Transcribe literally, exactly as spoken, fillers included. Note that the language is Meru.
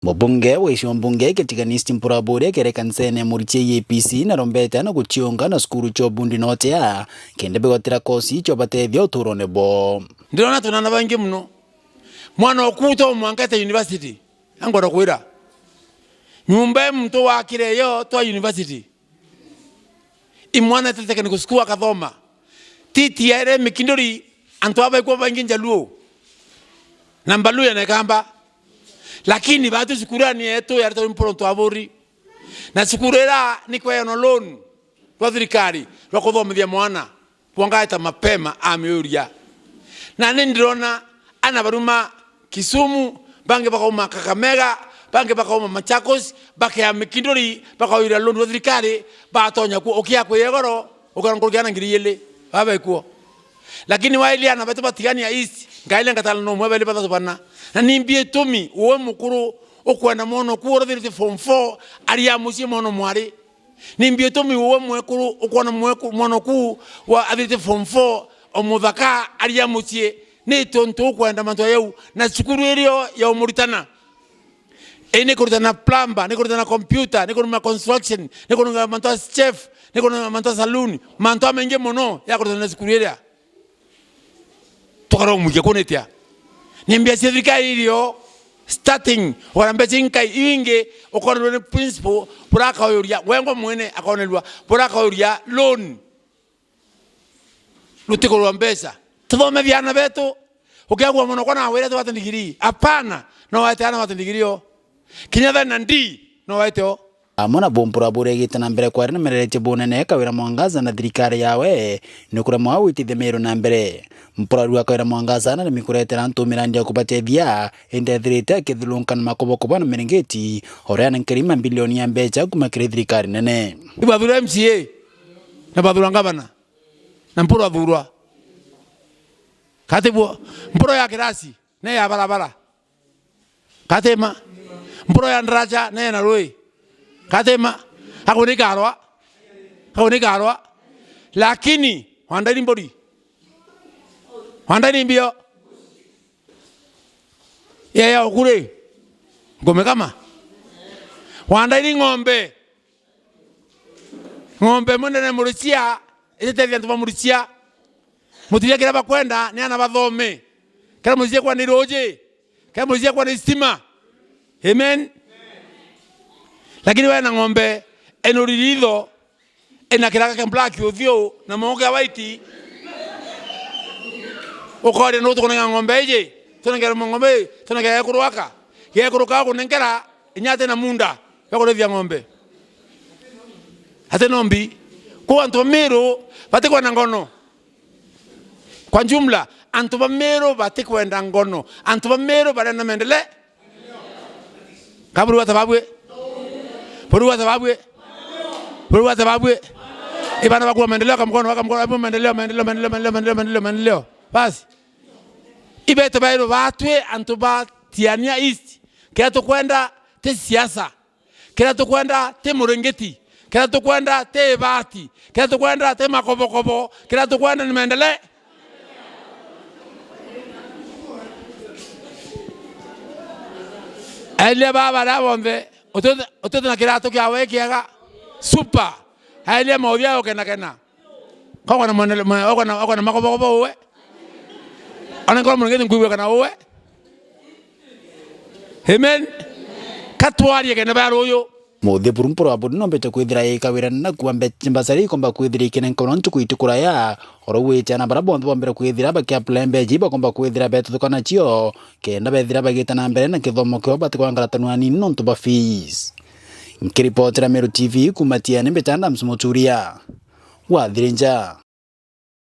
Mubunge wa gicigo mbunge kia Tigania East Mpuru Aburi akere kanisa ya Murichia A P C na Rombeta na guciunga na cukuru cia ubundi na utea, kenda bigwatira kosi cia ubatethia uturone bo. Ndirona tunana baingi muno. Mwana oku to mwanka ete university. Angwenda kwira. Nyumba ya muntu wakire yo twa university. Imwana ete technical school akathoma. Titi aere Mikinduri, antu aba ikuo baingi Njaluo. Na Mbaluya na Ikamba. Lakini batu cukurani yetu yari turi Mpuru Aburi. Na cukuru ira ni kweanwa loan rwa thirikari rwa kuthomithia mwana. Bwangaeta mapema amiuria. Na ni ndirona ana baruma Kisumu, bangi bakauma Kakamega, bangi bakauma Machakos, bakea Mikinduri, bakauria loan rwa thirikari, batonya kuo, ukia kwi goro, ukara nkuruki ana ngiri igiri, baba ikuo. Lakini wailia ana betu ba Tigania East, ngailia ngatala no mwe beli bathatu bana. Na nimbi itumi uwe mukuru ukwenda mwana oku urathirite form four, ari a mucii mwana mwari? Nimbi itumi uwe mwekuru ukwona mweku-, mwana oku wa athirite form four, o muthaka ari a mucii? Ni tontu ukwenda mantu jau na cukuru irio ya umuritana. Ii ni kuritana plumber, ni kuritana computer, ni kuruma construction, ni kuruma mantu a chef, ni kuruma mantu a saloon, mantu amaingi mono ya kuritana na cukuru iria. Tukaromwikia kunitia. Ni mbia cia thirikari irio starting, ukona mbeca inkai iu ingi, ukonerwa ni principal, burakaoyoria, wengwa mwene akonerwa, burakaoyoria loan. Rutikurwa mbeca. Tuthomethia ana betu, ukiagua mono kwa na wira twate ndigiri. Hapana, no waete ana wate ndigiri o. Kinya thani na ndi, no waete o. Amwe na bo Mpuru Aburi agite na mbere kwari na mereretie bunene kawira Mwangaza na thirikari yawe ni kuremwa gwitithia Meru na mbere. Mpuru Aburi akawira Mwangaza na remi kuretera antu mirandi ya kubatethia, indi ethirite akithulunka na makobokobo na miringiti, uria ni nkirima mbilioni ya mbeca kuma kiri thirikari nene. Ibathura M C A na bathura ngavana na Mpuru athurwa. Kati buo, Mpuru ya kirasi ne ya barabara. Katima. Mpuru ya ndaraja ne na rui. Katima. Ako ni karwa. Ako ni karwa. Lakini, wandai ni mburi. Wandai ni mbio. Yeye okuri. Ngome kama. Wandai ni ng'ombe. Ng'ombe imwe ndene Murichia, ititethia antu ba Murichia. Mutiria kiria bakwenda ni ana bathome. Kiria Murichia kwenda ni ruji. Kiria Murichia kwenda ni stima. Amen. Lakini wena ng'ombe eno riritho, ena kiraka kia black uthiu na moko ya white. Ukoria nu tukunenga ng'ombe iji? Tunengere ng'ombe iji, tunengere gekuru aka. Gekuru ka kunenkera inya ati na munda ya kurithia ng'ombe. Ati no mbi. Ku antu ba Meru batikwenda ngono. Kwa jumla, antu ba Meru batikwenda ngono. Antu ba Meru barenda maendeleo. Ka buri wa tababwe. Buri wa tababwe. Buri wa tababwe. Ibana bakua maendeleo, ka mkono, waka mkono, maendeleo, maendeleo, maendeleo, maendeleo, maendeleo, maendeleo. Basi. Ibetu bairu batwi antu ba Tigania East. Kiria tukwenda ti siasa. Kiria tukwenda ti muringiti. Kiria tukwenda ti ibati. Kiria tukwenda ti makobokobo. Kiria tukwenda ni maendeleo. Airia baba baria bonthe, utwite, utwite na kiratu kiawe kiega. Super. Airia mauthia ukenakena. Kogwa na mwana, mwana, ogwa na, ogwa na makobokobo uwe. Ona ngoro muringiti nkwigua kana uwe. Amen. Katwarie kene ba ruyu. Muthiburu Mpuru Aburi nombete kwithira ikawira na kuwa mbeca mbasari ikomba kwithira ikinenka ona ntuku itikuraya. Oro gwite ana bara bonthe bombere kwithira bakiapply mbeca ibakomba kwithira betuthukana cio, kenda bethira bagita na mbere na kithomo kio batikwangaratanwa nini nontu ba fees. Nkiripotera Meru T V kuma Tiani, mbita Adams Muturia wa Thirinja.